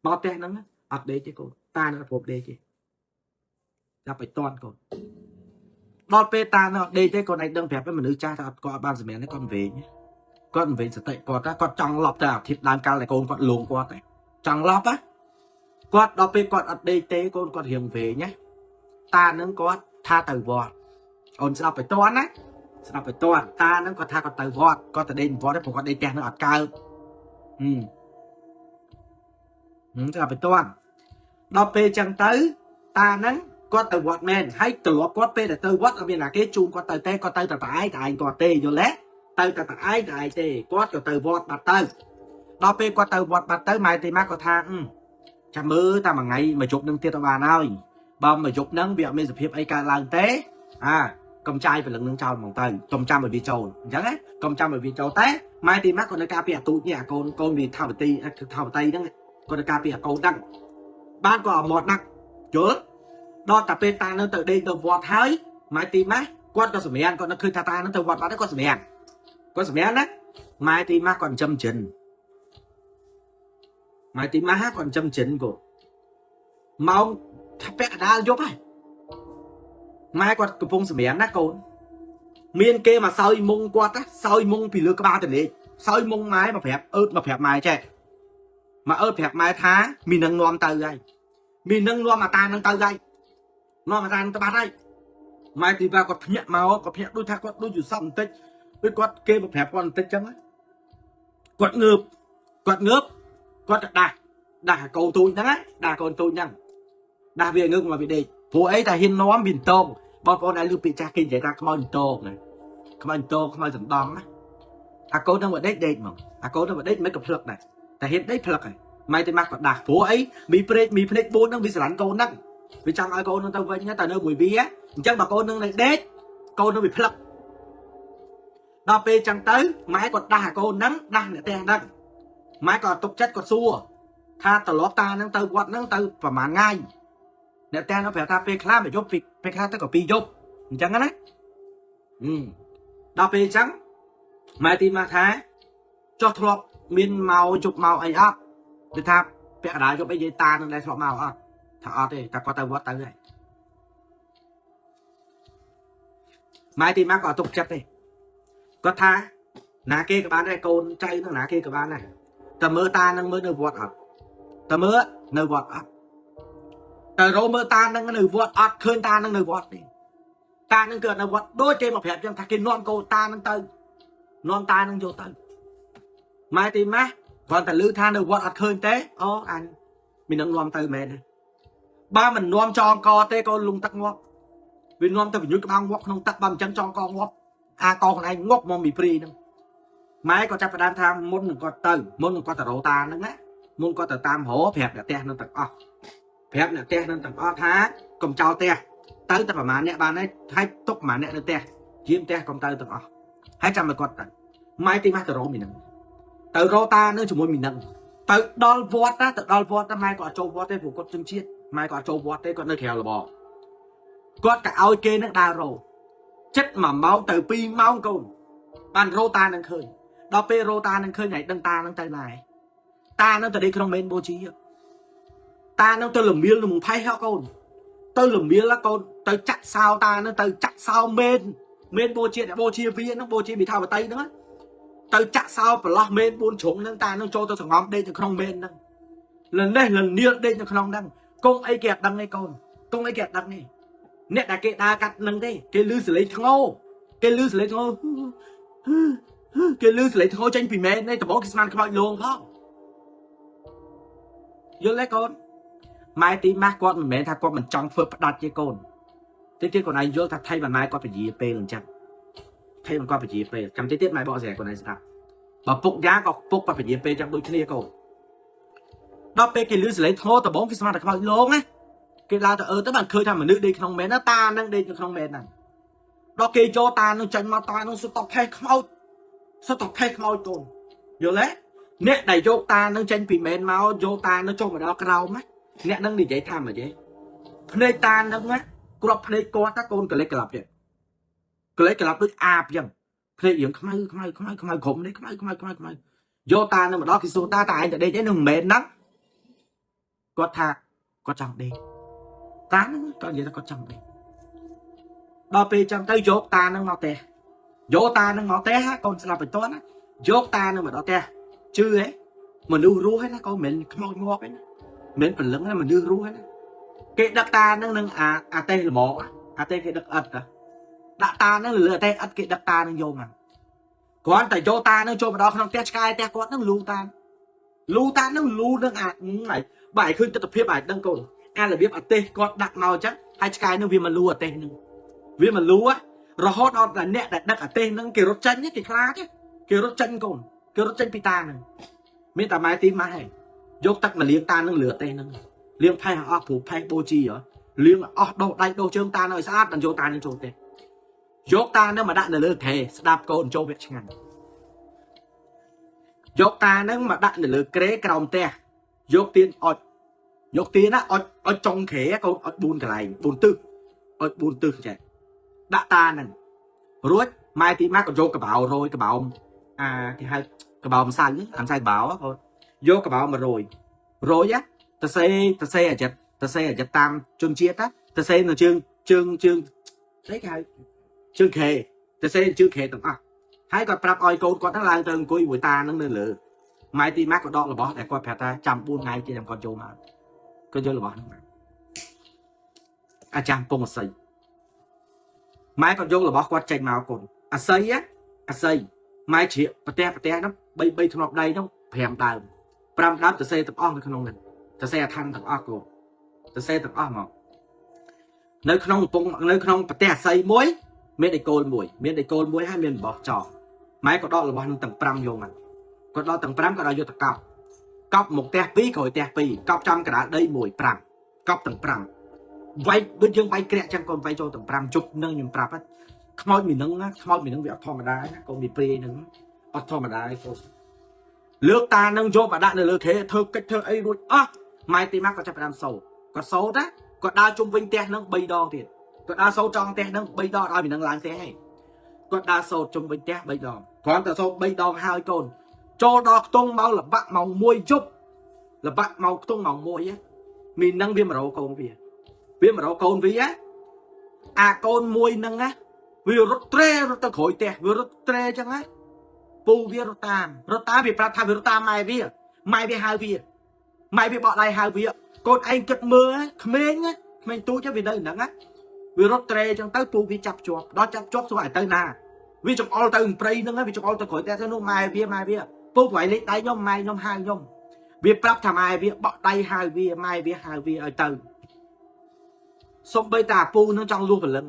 មកផ្ទះហ្នឹងអត់ដេកទេកូនតានឹងអត់ព្រមដេកទេចាប់ឲ្យតន់កូនដល់ពេលតានៅអត់ដេកទេកូនឯងដឹងប្រាប់ឲ្យមនុស្សចាស់ថាអត់គាត់អត់បានសម្រាប់ទេគាត់មិនវិញគាត់មិនវិញសតិគាត់ថាគាត់ចង់លប់ទៅអាធិបដើមកាលតែកូនគាត់លងគាត់ទេចង់លប់ណាគាត់ដល់ពេលគាត់អត់ដេកទេកូនគាត់រៀងវិញណាតានឹងគាត់ថាទៅវត្តអូនស្ដាប់ឲ្យតន់ណាស្ដាប់ឲ្យតន់តានឹងគាត់ថាគាត់ទៅវត្តគាត់ទៅដេកវត្តទេព្រោះគាត់ដេកផ្ទះនឹងអត់កើតស្ដាប់ឲ្យតន់ដល់ពេលចឹងទៅតានឹងគាត់ទៅវត្តមែនហើយទម្លាប់គាត់ពេលដែលទៅវត្តអត់មានណាគេជូនគាត់ទៅទេគាត់ទៅតែឯងតែឯងគាត់ទេយល់ទេទៅតែឯងតែឯងទេគាត់ក៏ទៅវត្តបាត់ទៅដល់ពេលគាត់ទៅវត្តបាត់ទៅម៉ែទីម៉ាគាត់ថាចាំមើលតែមួយថ្ងៃមួយយប់នឹងទៀតបានហើយបើមួយយប់នឹងវាអត់មានសភាពអីកើតឡើងទេអាកុំចាយព្រលឹងនឹងចោលហ្មងទៅកុំចាំឲ្យវាចូលអញ្ចឹងណាកុំចាំឲ្យវាចូលតែម៉ែទីម៉ាគាត់នៅការពារអាទូចនេះអាកូនកូនវាថាវទីថាវតីហ្នឹងគាត់នៅការពារអាកូនហ្នឹងបានគាត់អត់មាត់ណាស់យល់ដល់តែពេលតានៅទៅដេកទៅវត្តហើយម៉ែទីម៉ាគាត់ក៏សម្រានគាត់នៅឃើញថាតានឹងទៅវត្តបាត់ហើយគាត់សម្រានគាត់សម្រានណាម៉ែទីម៉ាគាត់ចិញ្ចឹមចិនម៉ែទីម៉ាគាត់ចិញ្ចឹមចិនគាត់ម៉ោងថាពាក់កណ្ដាលយប់ហើយម៉ែគាត់កំពុងសម្រានណាកូនមានគេមកសោយមុងគាត់ណាសោយមុងពីលើក្បាលតលេកសោយមុងម៉ែមកប្រាប់អឺតមកប្រាប់ម៉ែចេះមកអឺតប្រាប់ម៉ែថាមីនឹងនាំទៅហើយមីនឹងនាំអាតានឹងទៅហើយនាំអាតានឹងទៅបាត់ហើយម៉ែទីបាគាត់ភ្ញាក់មកគាត់ភ្ញាក់ដូចថាគាត់ដូចយល់សពបន្តិចដូចគាត់គេមកប្រាប់គាត់បន្តិចចឹងគាត់ងើបគាត់ងើបគាត់ទៅដាស់ដាស់កូនទូចហ្នឹងណាដាស់កូនទូចហ្នឹងដាស់វាងើបមកវាដេកព្រោះអីតែហ៊ាននាំវាតងបងប្អូនដែលលឺពាក្យចាស់គេនិយាយថាខ្មោចតងណាខ្មោចតងខ្មោចសណ្ដំណាអាកូនហ្នឹងមកដេកដេកហ្មងអាកូនហ្នឹងមកដេកមិនក៏ភ្លឹកដែរតែហ៊ានដេកភ្លឹកហើយម៉ែទីម៉ាគាត់ដាស់ព្រោះអីមីព្រេកមីភ្នែក4ហ្នឹងវាស្រឡាញ់កូនហ្នឹងវាចង់ឲ្យកូននឹងទៅវិញតែនៅមួយវាអញ្ចឹងបើកូននឹងនៅដេកកូននឹងវាភ្លឹកដល់ពេលចឹងទៅម៉ែគាត់ដាស់អាកូនហ្នឹងដាស់អ្នកផ្ទះហ្នឹងម៉ែក៏ទុកចិត្តគាត់សួរថាត្រឡប់តាហ្នឹងទៅវត្តហ្នឹងទៅប្រហែលថ្ងៃអ្នកផ្ទះហ្នឹងប្រាប់ថាពេលខ្លះមួយយប់ពេលខ្លះទៅក៏ពីរយប់អញ្ចឹងណាដល់ពេលអញ្ចឹងម៉ែទីម៉ាថាចុះធ្លាប់មានមកយប់មកអីអត់ដូចថាពាក់កណ្ដាលយប់អីយាយតានឹងដែរធ្លាប់មកអត់ថាអត់ទេតែគាត់ទៅវត្តទៅហើយម៉ែទីម៉ាក៏អត់ទុកចិត្តទេគាត់ថាណាគេក៏បានដែរកូនចៅនឹងណាគេក៏បានដែរតែមើលតានឹងមើលនៅវត្តអត់ តើមើលនៅវត្តអត់តើរោមើលតានឹងនៅវត្តអត់ឃើញតានឹងនៅវត្តទេតានឹងគឺនៅវត្តដូចគេមកប្រាប់ចឹងថាគេនាំកូនតានឹងទៅនាំតានឹងយកទៅម៉ែទីម៉ាស់គ្រាន់តែឮថានៅវត្តអត់ឃើញទេអូអញមាននឹងនាំទៅមែនទេបើមិននាំចងកទេកូនលងទឹកងាប់វានាំទៅបញ្ញុចក្បាលងាប់ក្នុងទឹកបើមិនចឹងចងកងាប់អាកខ្លួនឯងងាប់មកមីព្រីហ្នឹងម៉ែក៏ចាប់ផ្ដើមថាមុននឹងគាត់ទៅមុននឹងគាត់ទៅរោតាហ្នឹងណាមុនគាត់ទៅតាមរោប្រាប់អ្នកផ្ទះនឹងទាំងអស់ប្រាប់អ្នកផ្ទះនឹងទាំងអស់ថាកុំចោលផ្ទះទៅតែប្រហែលអ្នកបានហើយទុកប្រហែលអ្នកនៅផ្ទះយាមផ្ទះកុំទៅទាំងអស់ហើយចាំឲ្យគាត់ទៅម៉ែទីម៉ាស់ទៅរោមីហ្នឹងទៅរោតានឹងជាមួយមីហ្នឹងទៅដល់វត្តណាទៅដល់វត្តណាម៉ែក៏អត់ចូលវត្តទេព្រោះគាត់ជឹងជាតិម៉ែក៏អត់ចូលវត្តទេគាត់នៅក្រៅលបគាត់ក៏ឲ្យគេនឹងដើររោចិត្ត1ម៉ោងទៅ2ម៉ោងកូនបានរោតានឹងឃើញដល់ពេលរោតានឹងឃើញហើយដឹងតានឹងទៅណាតានឹងទៅដេកក្នុងមេនបូជាតានឹងទៅលមៀលនឹងផេះហ៎កូនទៅលមៀលកូនទៅចាក់សោតានឹងទៅចាក់សោមេនមេនបូជាបូជាវានឹងបូជាមិថាវតីហ្នឹងទៅចាក់សោប្រឡោះមេន4ជ្រុងហ្នឹងតានឹងចូលទៅសងំដេកនៅក្នុងមេនហ្នឹងលនេះលនៀលដេកនៅក្នុងហ្នឹងកងអីគេអត់ដឹងទេកូនកងអីគេអត់ដឹងទេអ្នកដែលគេដើរកាត់នឹងទេគេលឺសលេងធ្ងោគេលឺសលេងធ្ងោគេលឺសលេងធ្ងោចេញពីមេននេះដំបូងគេស្មានខ្មោចលងផងយល់ទេកូនម៉ែទីម៉ាស់គាត់មិនមែនថាគាត់មិនចង់ធ្វើផ្ដាច់ទេកូនតិចទៀតគាត់ឯងយល់ថាថៃបានម៉ែគាត់ពជាពេលអញ្ចឹងថៃបានគាត់ពជាពេលចាំតិចទៀតម៉ែបកស្រាយគាត់ឯងស្ដាប់បើពុកយ៉ាក៏ពុកគាត់ពជាពេលចឹងដូចគ្នាកូនដល់ពេលគេលឺសលេងធ្ងោដំបូងគេស្មានតែខ្មោចលងណាគេឡើងទៅទៅបានឃើញថាមនុស្សដេកក្នុងមែនណាតានឹងដេកនៅក្នុងមែនហ្នឹងដល់គេចូលតានឹងចាញ់មកតានឹងសុទ្ធតផេះខ្មោចសុទ្ធតផេះខ្មោចកូនយល់ទេអ្នកដែលយកតានឹងចេញពីមែនមកយកតានឹងចុះមកដល់ក្រោមណាអ្នកនឹងនិយាយថាម៉េចទេភ្នែកតានឹងណាគ្រាប់ភ្នែកគាត់តាកូនកលេចក្លាប់ទៀតកលេចក្លាប់ដូចអាបចឹងភ្នែករៀងខ្មៅខ្មៅខ្មៅខ្មៅក្រុមនេះខ្មៅខ្មៅខ្មៅខ្មៅយកតានឹងមកដល់គេសួរតាតាឯងទៅដេកអីនឹងមែនហ្នឹងគាត់ថាគាត់ចង់ដេកតាហ្នឹងគាត់និយាយថាគាត់ចង់ដេកដល់ពេលចឹងទៅយកតាហ្នឹងមកផ្ទះយកតាហ្នឹងមកផ្ទះកូនស្លាប់ទៅតណាយកតាហ្នឹងមកដល់ផ្ទះជឿហ៎មនុស្សរស់ហ្នឹងណាកូនមិនមែនខ្មោចងាប់ទេណាមិនព្រលឹងណាមនុស្សរស់ហ្នឹងណាគេដឹកតាហ្នឹងនឹងអាតេល្មកអាតេគេដឹកអិតដាក់តាហ្នឹងលើអាតេអិតគេដឹកតាហ្នឹងយកមកគ្រាន់តែយកតាហ្នឹងចូលមកដល់ក្នុងផ្ទះឆ្កែផ្ទះគាត់ហ្នឹងលូតាលូតាហ្នឹងលូនឹងអាបើឲ្យឃើញទស្សនភាពឲ្យដឹងកូនអារបៀបអទេសគាត់ដាក់មកអញ្ចឹងហើយឆ្កែនឹងវាមកលូអទេសនឹងវាមកលូរហូតដល់តែអ្នកដែលដឹកអទេសនឹងគេរត់ចេញគេខ្លាចគេរត់ចេញកូនគេរត់ចេញពីតានឹងមានតែម៉ែទីម៉ាស់ហើយយកទឹកមកលាងតានឹងលើអទេសនឹងលាងផេះអស់ព្រោះផេះបូជីហ៎លាងអស់ដោះដៃដោះជើងតានឹងឲ្យស្អាតដល់យកតានឹងចូលទេយកតានឹងមកដាក់នៅលើគ្រែស្ដាប់កូនចូលវគ្គឆ្ងាញ់យកតានឹងមកដាក់នៅលើគ្រែក្រោមផ្ទះយកទៀនអុចយកទៀនណាអុចអុចចុងគ្រែកូនអុច4កន្លែង4ទិសអុច4ទិសចេះដាក់តាហ្នឹងរួចម៉ែទីម៉ាក៏យកកបោរយកបោអាគេហៅកបោម្សៅអាម្សៅកបោកូនយកកបោមករយរយណាតសេតសេអាចិតតសេអាចិតតាមជនជាតិណាតសេនៅជើងជើងជើងស្អីគេហៅជើងគ្រែតសេជើងគ្រែទាំងអស់ហើយគាត់ប្រាប់ឲ្យកូនគាត់ហ្នឹងឡើងទៅអង្គុយមួយតាហ្នឹងនៅលើម៉ែទីម៉ាក៏ដករបស់តែគាត់ប្រាប់ថាចាំ4ថ្ងៃទៀតចាំគាត់ចូលមកគាត់យករបស់ហ្នឹងអាចារ្យពងអសីម៉ែគាត់យករបស់គាត់ចេញមកកូនអសីអសីម៉ែជ្រៀកប្រទះប្រទះហ្នឹង3ធ្នាប់ដៃហ្នឹង5ដើម5ដើមទៅសេទាំងអស់នៅក្នុងហ្នឹងទៅសេអាឋានទាំងអស់កូនទៅសេទាំងអស់មកនៅក្នុងកំពង់នៅក្នុងប្រទះអសីមួយមានដៃគោលមួយមានដៃគោលមួយហើយមានរបស់ចោលម៉ែក៏ដករបស់ហ្នឹងទាំង5យកមកគាត់ដកទាំង5គាត់ឲ្យយកទៅកប់កប់មុខផ្ទះ2ក្រោយផ្ទះ2កប់ចំកណ្ដាលដី1 5កប់ទាំង5វាយដូចយើងវាយក្រាក់ចឹងកូនវាយចូលទាំង5ជប់នឹងខ្ញុំប្រាប់ខ្មោចមីនឹងណាខ្មោចមីនឹងវាអត់ធម្មតាណាកូនមីព្រាយនឹងអត់ធម្មតាឯកូនលើកតានឹងយកមកដាក់នៅលើគ្រែធ្វើកិច្ចធ្វើអីរួចអស់ម៉ែទីម៉ាក់ក៏ចាប់ផ្ដើមសូត្រគាត់សូត្រណាគាត់ដើរជុំវិញផ្ទះនឹង3ដងទៀតគាត់ដើរសូត្រចង់ផ្ទះនឹង3ដងឲ្យមីនឹងឡើងផ្ទះឯងគាត់ដើរសូត្រជុំវិញផ្ទះ3ដងគ្រាន់តែសូត្រ3ដងហើយកូនចូលដល់ខ្ទង់មកលបាក់ម៉ោង1យប់លបាក់មកខ្ទង់ម៉ោង1មីនឹងវាមករកកូនវាវាមករកកូនវាអាកូនមួយនឹងណាវារត់ត្រេរត់ទៅក្រោយផ្ទះវារត់ត្រេចឹងណាពូវារត់តាមរត់តាមវាប្រាប់ថាវារត់តាមម៉ែវាម៉ែវាហៅវា ម៉ែវាបក់ដៃហៅវាកូនឯងគិតមើលក្មេងក្មេងទូចវានៅហ្នឹងណាវារត់ត្រេអញ្ចឹងទៅពូវាចាប់ជាប់ដល់ចាប់ជាប់ស្រួលឲ្យទៅណាវាចង្អុលទៅព្រៃហ្នឹងវាចង្អុលទៅក្រោយតែទៅនោះម៉ែវាម៉ែវាពូប្រហែលលេខដៃខ្ញុំម៉ែខ្ញុំហៅខ្ញុំវាប្រាប់ថាម៉ែវាបក់ដៃហៅវាម៉ែវាហៅវាឲ្យទៅសំបីតាពូនឹងចង់លួសព្រលឹង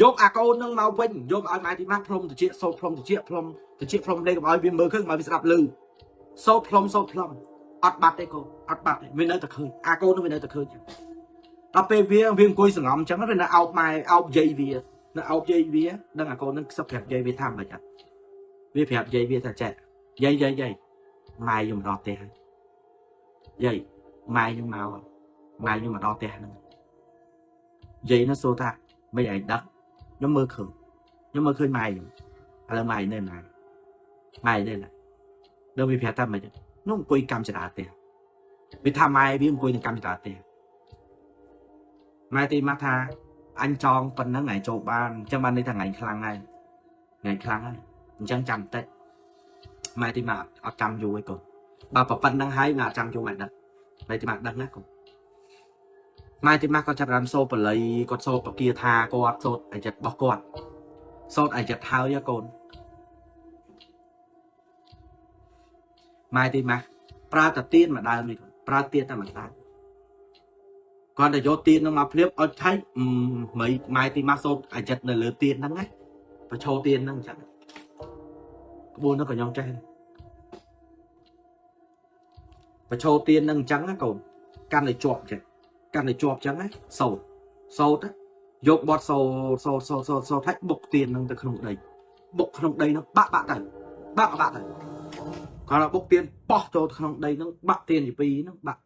យកអាកូននឹងមកវិញយកឲ្យម៉ែទីម៉ាផ្លុំតិចសូត្រផ្លុំតិចផ្លុំតិចផ្លុំលេខឲ្យវាមើលឃើញមកវាស្ដាប់ឮសូត្រផ្លុំសូត្រផ្លុំអត់បាត់ទេកូនអត់បាត់ទេវានៅតែឃើញអាកូននឹងវានៅតែឃើញដល់ពេលវាអង្គុយសងំអញ្ចឹងវានៅអោបម៉ែអោបយាយវានៅអោបយាយវាដឹងអាកូននឹងខ្សឹបប្រាប់យាយវាថាម៉េចអត់វាប្រាប់យាយវាថាចេះយាយយាយយាយម៉ែខ្ញុំមកដល់ផ្ទះហើយយាយម៉ែខ្ញុំមកម៉ែខ្ញុំមកដល់ផ្ទះហ្នឹងយាយនោះសួរថាមិនឯងដឹកខ្ញុំមើលឃើញខ្ញុំមើលឃើញម៉ែខ្ញុំឥឡូវម៉ែនៅណាម៉ែនៅណាដល់វាប្រាប់ថាម៉េចនោះអង្គុយកម្មចរាផ្ទះវាថាម៉ែវាអង្គុយនឹងកម្មចរាផ្ទះម៉ែទីមកថាអញចងប៉ុណ្ណឹងឯងចូលបានអញ្ចឹងបានន័យថាថ្ងៃខ្លាំងហើយថ្ងៃខ្លាំងហើយអញ្ចឹងចាំតិចម៉ែទីមកអត់ចាំយូរឯងកូនបើប៉ុណ្្នឹងហើយមកអត់ចាំយូរម៉ែដឹងម៉ែទីមកដឹងណាកូនម៉ែទីមកគាត់ចាប់ដើមសូត្របល័យគាត់សូត្របគាថាគាត់សូត្រអាចិតរបស់គាត់សូត្រអាចិតហើយកូនម៉ែទីមកប្រើតាទៀនមួយដើមនេះប្រើទៀនតែមួយដើមគាត់តែយកទៀននឹងមកភ្លាមឲ្យឆែកម៉ែទីមកសូត្រអាចិតនៅលើទៀនហ្នឹងណាប្រឈោទៀនហ្នឹងអញ្ចឹងក្បួននោះក៏ខ្ញុំចេះប្រឈោទៀនហ្នឹងអញ្ចឹងណាកូនកាន់តែជាប់ចឹងកាន់តែជាប់ចឹងណាសូត្រសូត្រយកបត់សូត្រសូត្រសូត្រសូត្រសូត្រហើយបុកទៀនហ្នឹងទៅក្នុងដីបុកក្នុងដីហ្នឹងបាក់បាក់ទៅបាក់បាក់ទៅគាត់ថាបុកទៀនប៉ោះចូលក្នុងដីហ្នឹងបាក់ទៀនទី2ហ្នឹងបាក់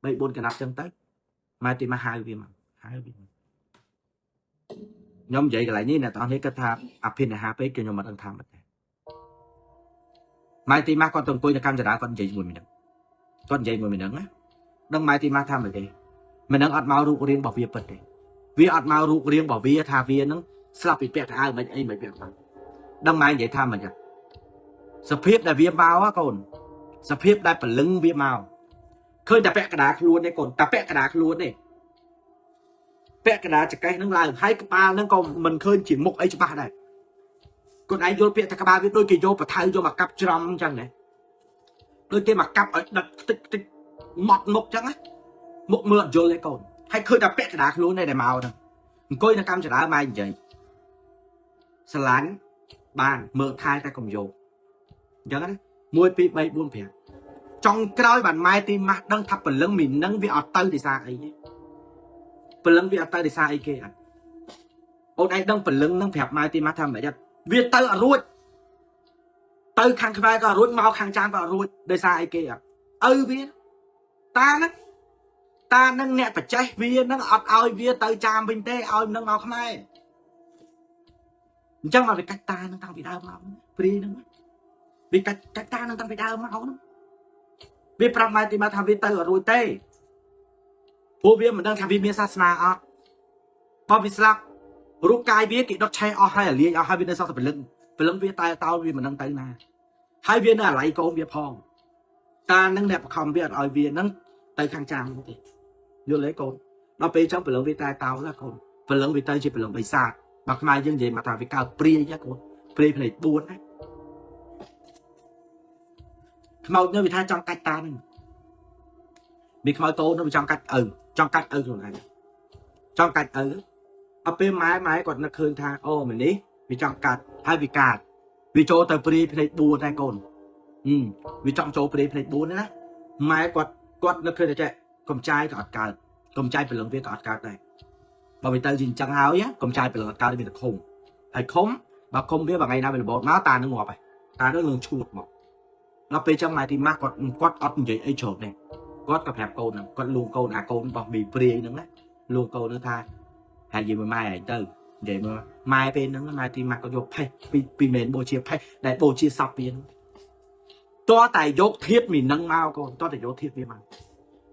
3 4កណាត់ចឹងទៅម៉ែទីមកហៅវាមកហៅវាខ្ញុំនិយាយកន្លែងនេះអ្នកទាំងនេះគិតថាអភិនិហាពេកគឺខ្ញុំមិនដឹងថាមិនទេម៉ែទីមកគាត់ទៅអង្គុយនៅកម្មចរាគាត់និយាយជាមួយមីនឹងគាត់និយាយមួយមីនឹងណាដឹងម៉ែទីមកថាមិនទេមីនឹងអត់មករូបរាងរបស់វាពិតទេវាអត់មករូបរាងរបស់វាថាវានឹងស្លាប់ពីពាក់កៅអៅមិនអីមិនពាក់បានដឹងម៉ែនិយាយថាមិនសភាពដែលវាមកកូនសភាពដែលព្រលឹងវាមកឃើញតែពាក់កណ្ដាលខ្លួនទេកូនតែពាក់កណ្ដាលខ្លួនទេពាក់កណ្ដាលចកេះនឹងឡើងហើយក្បាលនឹងក៏មិនឃើញជាមុខអីច្បាស់ដែរកូនឯងយល់ពាក្យថាក្បាលវាដូចគេយកបថៅយកមកកាប់ច្រំអញ្ចឹងណាដូចគេមកកាប់ឲ្យដិតខ្ទេចខ្ទេចម៉ត់មុខអញ្ចឹងណាមុខមើលអត់យល់ទេកូនហើយឃើញតែពាក់កណ្ដាលខ្លួនទេដែលមកហ្នឹងអង្គុយនៅកម្មចរាម៉ែនិយាយស្រឡាញ់បានមើលថែតែកុំយកអញ្ចឹងណា1 2 3 4 5ចុងក្រោយបានម៉ែទីម៉ាស់ដឹងថាព្រលឹងមីនឹងវាអត់ទៅដោយសារអីទេព្រលឹងវាអត់ទៅដោយសារអីគេអត់អូនឯងដឹងព្រលឹងនឹងប្រាប់ម៉ែទីម៉ាស់ថាមិនអត់វាទៅអត់រួចទៅខាងខ្មែរក៏អត់រួចមកខាងចាមក៏អត់រួចដោយសារអីគេអត់ឪវាតាហ្នឹងតានឹងអ្នកបច្ចេះវានឹងអត់ឲ្យវាទៅចាមវិញទេឲ្យនឹងមកខ្មែរអញ្ចឹងមកវាកាច់តានឹងតាំងពីដើមមកព្រាយហ្នឹងវាកាច់កាច់តានឹងតាំងពីដើមមកហ្នឹងវាប្រាប់ម៉ែទីមកថាវាទៅអត់រួចទេព្រោះវាមិនដឹងថាវាមានសាសនាអត់បើវាស្លាប់រូបកាយវាគេដុតឆេះអស់ហើយអាលាយអស់ហើយវានៅសល់តែព្រលឹងព្រលឹងវាតែតោវាមិនដឹងទៅណាហើយវានៅអាឡ័យកូនវាផងតានឹងអ្នកបខំវាអត់ឲ្យវានឹងទៅខាងចាមទេយល់ទេកូនដល់ពេលចឹងព្រលឹងវាតែតោណាកូនព្រលឹងវាទៅជាព្រលឹងបិសាចបើខ្មែរយើងនិយាយមកថាវាកើតព្រាយកូនព្រាយផ្នែក4ណាខ្មោចនោះវាថាចង់កាច់តានឹងមានខ្មោចតូននោះវាចង់កាច់ឪចង់កាច់ឪខ្លួនឯងចង់កាច់ឪអត់ពេលម៉ែគាត់នឹកឃើញថាអូម្នេះវាចង់កាត់ហើយវាកាត់វាចូលទៅព្រាយផ្នែក4ដែរកូនវាចង់ចូលព្រាយផ្នែក4ណាម៉ែគាត់នឹកឃើញតែចេះកំចាយក៏អត់កើតកំចាយព្រលឹងវាក៏អត់កើតដែរបើវាទៅជាអញ្ចឹងហើយកំចាយព្រលឹងអត់កើតវាទៅឃុំហើយឃុំបើឃុំវាបើថ្ងៃណាវារបត់មកតានឹងងាប់ហើយតានឹងលឿងឈួតមកដល់ពេលចឹងម៉ែទីម៉ាស់គាត់អត់និយាយអីច្រើនទេគាត់ក៏ប្រាប់កូនហ្នឹងគាត់លួងកូនអាកូនរបស់មីព្រាយហ្នឹងណាលួងកូនហ្នឹងថាហើយនិយាយមួយម៉ែឯងទៅនិយាយមកម៉ែពេលហ្នឹងម៉ែទីម៉ាស់គាត់យកផេះពីមែនបូជាផេះដែលបូជាសពវាហ្នឹងតើតែយកធាតមីនឹងមកកូនតើតែយកធាតវាមក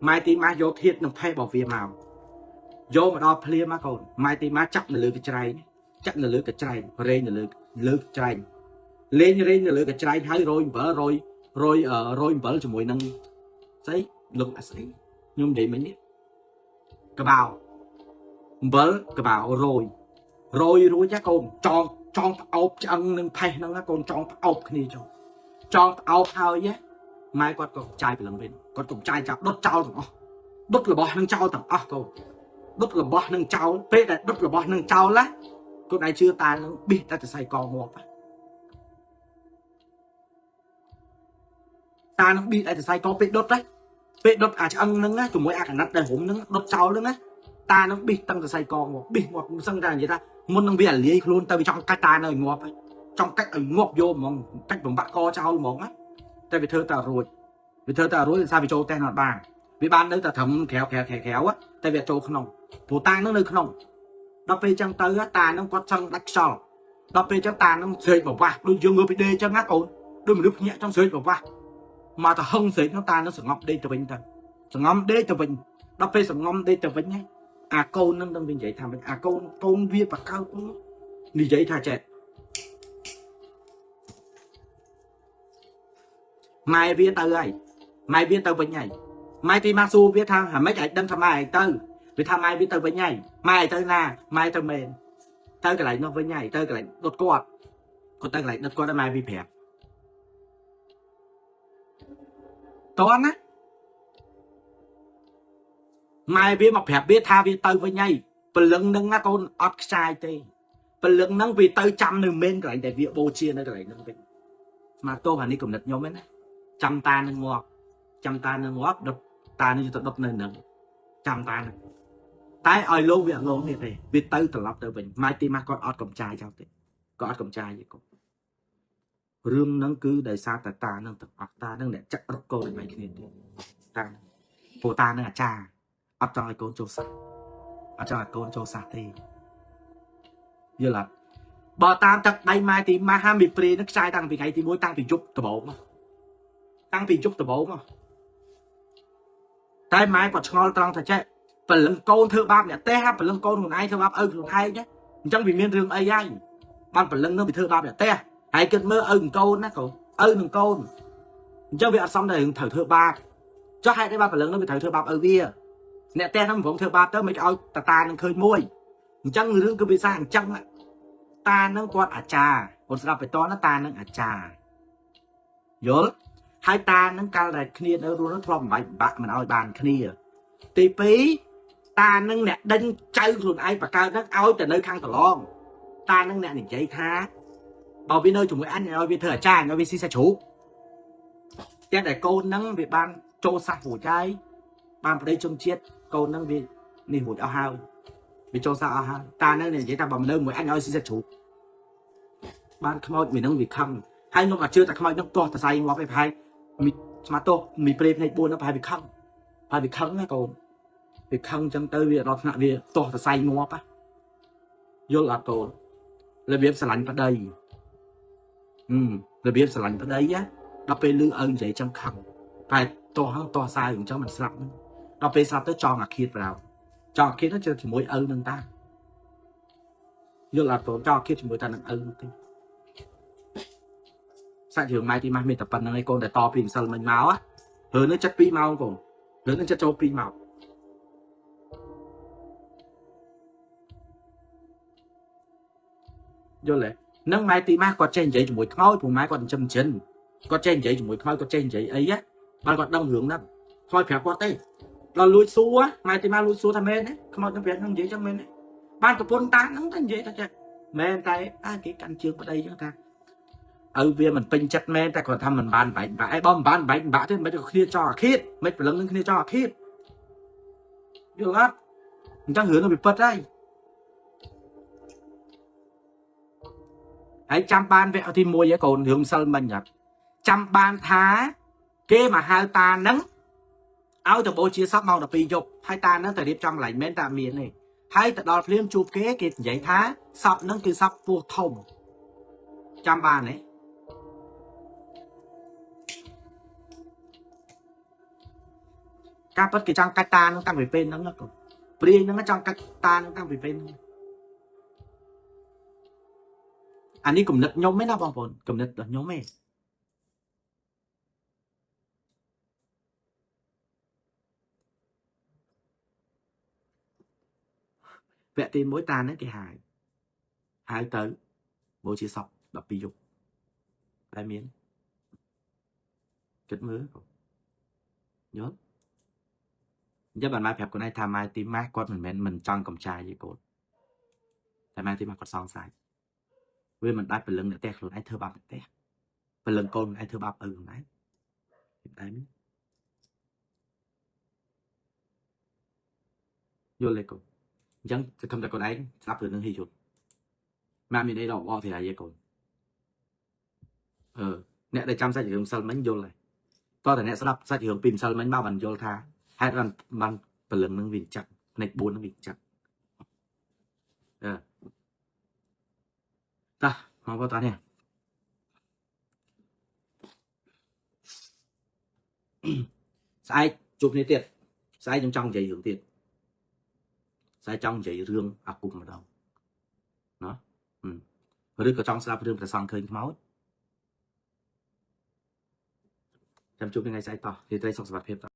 ម៉ែទីម៉ាស់យកធាតនឹងផេះរបស់វាមកយកមកដល់ភ្លាមមកកូនម៉ែទីម៉ាស់ចាប់នៅលើកញ្ច្រែងចាក់នៅលើកញ្ច្រែងរែងនៅលើលើកច្រែងលេងរែងនៅលើកញ្ច្រែងហើយរយអំបិលរយរយរយអំបិលជាមួយនឹងស្អី លងអាស្អីខ្ញុំនិយាយមិញនេះកបោអំបិលកបោរយរយរួចណាកូនចងចងផ្អោបឆ្អឹងនឹងផេះហ្នឹងណាកូនចងផ្អោបគ្នាចុះចងផ្អោបហើយណាម៉ែគាត់ក៏ចាយព្រលឹងវិញគាត់ក៏ចាយចាប់ដុតចោលទាំងអស់ដុតរបស់នឹងចោលទាំងអស់កូនដុតរបស់នឹងចោលពេលដែលដុតរបស់នឹងចោលណាគាត់ឯងជឿតានឹងប៊ីសតែសរសៃកងាប់តានឹងប៊ីសតែសរសៃកពេលដុតណាពេលដុតអាឆ្អឹងហ្នឹងណាជាមួយអាកណាត់ដែលរុំហ្នឹងដុតចោលហ្នឹងណាតានឹងប៊ីសតឹងសរសៃកងាប់ប៊ីសងាប់សឹងតែនិយាយថាមុននឹងវាអាលាយខ្លួនទៅវាចង់កាច់តានៅឲ្យងាប់ចង់កាច់ឲ្យងាប់យកហ្មងកាច់បំបាក់កចោលហ្មងណាតែវាធ្វើតែរួចវាធ្វើតែរួចដោយសារវាចូលផ្ទះនៅបានវាបាននៅតែត្រឹមក្រៅក្រៅក្រៅក្រៅតែវាចូលក្នុងព្រោះតានឹងនៅក្នុងដល់ពេលចឹងទៅតានឹងគាត់ចង់ដាច់ខ្យល់ដល់ពេលចឹងតានឹងស្រែកបវាស់ដូចយើងងើបពីដេកចឹងណាកូនដូចមនុស្សភ្ញាក់ចង់ស្រែកបវាស់មកទៅហឹងស្រែកនោះតានឹងសងប់ដេកទៅវិញទៅសងំដេកទៅវិញដល់ពេលសងំដេកទៅវិញណាអាកូននឹងនឹងវានិយាយថាវិញអាកូនកូនវាបកកើតនិយាយថាចេះម៉ែវាទៅហើយម៉ែវាទៅវិញហើយម៉ែទីម៉ាសួរវាថាហ្មេចឲ្យដឹងថាម៉ែឲ្យទៅវាថាម៉ែវាទៅវិញហើយម៉ែឲ្យទៅណាម៉ែទៅមែនទៅកន្លែងនោះវិញហើយទៅកន្លែងដុតគាត់គាត់ទៅកន្លែងដុតគាត់ដល់ម៉ែវាប្រាប់តើណាម៉ែវាមកប្រាប់វាថាវាទៅវិញហើយព្រលឹងនឹងណាកូនអត់ខ្ចាយទេព្រលឹងនឹងវាទៅចាំនៅមែនកន្លែងដែលវាបូជានៅកន្លែងនឹងវិញស្មាតោអានេះកំណត់ខ្ញុំឯណាចាំតានឹងងាប់ចាំតានឹងងាប់ដុតតានឹងទៅដុតនៅនឹងចាំតានឹងតែឲ្យលោកវាអត់លងនេះទេវាទៅត្រឡប់ទៅវិញម៉ែទីម៉ាស់គាត់អត់កំចាយចោលទេគាត់អត់កំចាយទេកូនរឿងហ្នឹងគឺដោយសារតែតានឹងទាំងអស់តានឹងអ្នកចាក់រកកូនឲ្យគ្នាទៀតតាព្រោះតានឹងអាចារ្យអត់ចង់ឲ្យកូនចូលសាសអត់ចង់ឲ្យកូនចូលសាសទេយល់អត់បើតាមទឹកដៃម៉ែទីម៉ាស់ហាមីព្រានឹងខ្ចាយតាំងពីថ្ងៃទី1តាំងពីយប់ដំបូងតាំងពីយប់ដំបូងតែម៉ែគាត់ឆ្ងល់ត្រង់ថាចេះព្រលឹងកូនធ្វើបាបអ្នកទេហាព្រលឹងកូនខ្លួនឯងធ្វើបាបឪខ្លួនឯងអញ្ចឹងវាមានរឿងអីហើយបានព្រលឹងនឹងវាធ្វើបាបអ្នកទេហើយគិតមើលឪនឹងកូនណាកូនឪនឹងកូនអញ្ចឹងវាអត់សមតែរឿងត្រូវធ្វើបាបចុះហេតុអីបានព្រលឹងនឹងវាត្រូវធ្វើបាបឪវាអ្នកទេហ្នឹងមិនព្រមធ្វើបាបទៅមិនឲ្យតាតានឹងឃើញមួយអញ្ចឹងរឿងគឺវាសាអញ្ចឹងតានឹងគាត់អាចារ្យគាត់ស្ដាប់ไปតណាតានឹងអាចារ្យយល់ហើយតានឹងកាលដែលគ្នានៅរស់នោះធ្លាប់បំបែកបាក់មិនឲ្យបានគ្នាទី2តានឹងអ្នកដេញចៅខ្លួនឯងបកើតហ្នឹងឲ្យតែនៅខាងប្រឡងតានឹងអ្នកនិយាយថាបើវានៅជាមួយអញឲ្យវាធ្វើអាចារ្យឲ្យវាស៊ីសាច់ជ្រូកទាំងតែកូនហ្នឹងវាបានចូលសាសរួចហើយបានប្តីជនជាតិកូនហ្នឹងវានេះរួចអស់ហើយវាចូលសាសអស់ហើយតានឹងនិយាយថាបើនៅមួយអញឲ្យស៊ីសាច់ជ្រូកបានខ្មោចមួយហ្នឹងវាខឹងហើយខ្ញុំអត់ជឿតែខ្មោចហ្នឹងទាស់តសៃងាប់ឯងប្រហែលមីស្មាតោមីព្រេភ្នែក4ហ្នឹងប្រហែលវាខឹងប្រហែលវាខឹងណាកូនវាខឹងចឹងទៅវាដល់ថ្នាក់វាទាស់តសៃងាប់យល់អត់កូនរបៀបស្រឡាញ់ប្តីរបៀបស្រឡាញ់ប្តីណាដល់ពេលលឺឪនិយាយចឹងខឹងតែទាស់ហ្នឹងទាស់សាយអញ្ចឹងមិនស្លាប់ហ្នឹងដល់ពេលស្លាប់ទៅចង់អាឃាតប្រោចង់អាឃាតទៅជាមួយឪនឹងតាយល់អត់កូនចង់អាឃាតជាមួយតានឹងឪនោះទេសាច់រឿងម៉ែទីម៉ាស់មានតែប៉ុណ្្នឹងឯងកូនតែតពីម្សិលមិញមករឿងនេះចិត្ត2ម៉ោងកូនរឿងនេះចិត្តចូល2ម៉ោងយល់ទេនឹងម៉ែទីម៉ាស់គាត់ចេះនិយាយជាមួយខ្មោចព្រោះម៉ែគាត់ចិញ្ចឹមចិនគាត់ចេះនិយាយជាមួយខ្មោចគាត់ចេះនិយាយអីណាបានគាត់ដឹងរឿងហ្នឹងខ្មោចប្រាប់គាត់ទេដល់លួចសួរម៉ែទីម៉ាស់លួចសួរថាមែនទេខ្មោចនឹងប្រាប់នឹងនិយាយចឹងមែនទេបានប្រពន្ធតាហ្នឹងតែនិយាយថាចេះមែនតែអាគេកាន់ជើងប្តីចឹងថាឪវាមិនពេញចិត្តមែនតែគាត់ថាមិនបានបែកបាក់ឯងបើមិនបានបែកបាក់ទេមិនក៏គ្នាចោលអាឃាតមិនព្រលឹងនឹងគ្នាចោលអាឃាតយល់អត់អញ្ចឹងរឿងនោះវាពិតហើយហើយចាំបានវគ្គទី1ហើយកូនរឿងម្សិលមិញអត់ចាំបានថាគេមកហៅតានឹងឲ្យទៅបូជាសពម៉ោង12យប់ហើយតានឹងទៅរៀបចំកន្លែងមែនតាមានទេហើយទៅដល់ភ្លាមជួបគេគេនិយាយថាសពនឹងគឺសពពោះធំចាំបានទេការពិតគេចង់កាច់តានឹងតាំងពីពេលហ្នឹងកូនព្រាយហ្នឹងចង់កាច់តានឹងតាំងពីពេលហ្នឹងអានេះគំនិតខ្ញុំឯណាបងប្អូនគំនិតរបស់ខ្ញុំឯង វគ្គទី1តាហ្នឹងគេហៅហៅទៅបូជាសព12យប់តែមានគិតមើលយល់អញ្ចឹងបានម៉ែប្រាប់ខ្លួនឯងថាម៉ែទីម៉ាស់គាត់មិនមែនមិនចង់កំចាយទេកូនតែម៉ែទីម៉ាស់គាត់សង្ស័យវាមិនដាច់ព្រលឹងអ្នកផ្ទះខ្លួនឯងធ្វើបាបអ្នកផ្ទះព្រលឹងកូនខ្លួនឯងធ្វើបាបឪខ្លួនឯងតែមានយល់ទេកូនអញ្ចឹងសង្ឃឹមតែកូនឯងស្ដាប់រឿងនឹងហីយល់ម៉ាក់មានអីដល់បកស្រាយទេកូនអឺអ្នកដែលចាំសាច់រឿងម្សិលមិញយល់ហើយតោះតែអ្នកស្ដាប់សាច់រឿងពីម្សិលមិញមកបានយល់ថាហេតុបានបានព្រលឹងនឹងវាចាក់ភ្នែក4នឹងវាចាក់អឺតោះមកបងតានេះស្អែកជួបគ្នាទៀតស្អែកខ្ញុំចង់និយាយរឿងទៀតស្អែកចង់និយាយរឿងអាគមម្ដងណាឬក៏ចង់ស្ដាប់រឿងព្រះសង្ឃឃើញខ្មោចចាំជួបថ្ងៃស្អែកតោះរាត្រីសុខសុវត្ថិភាពត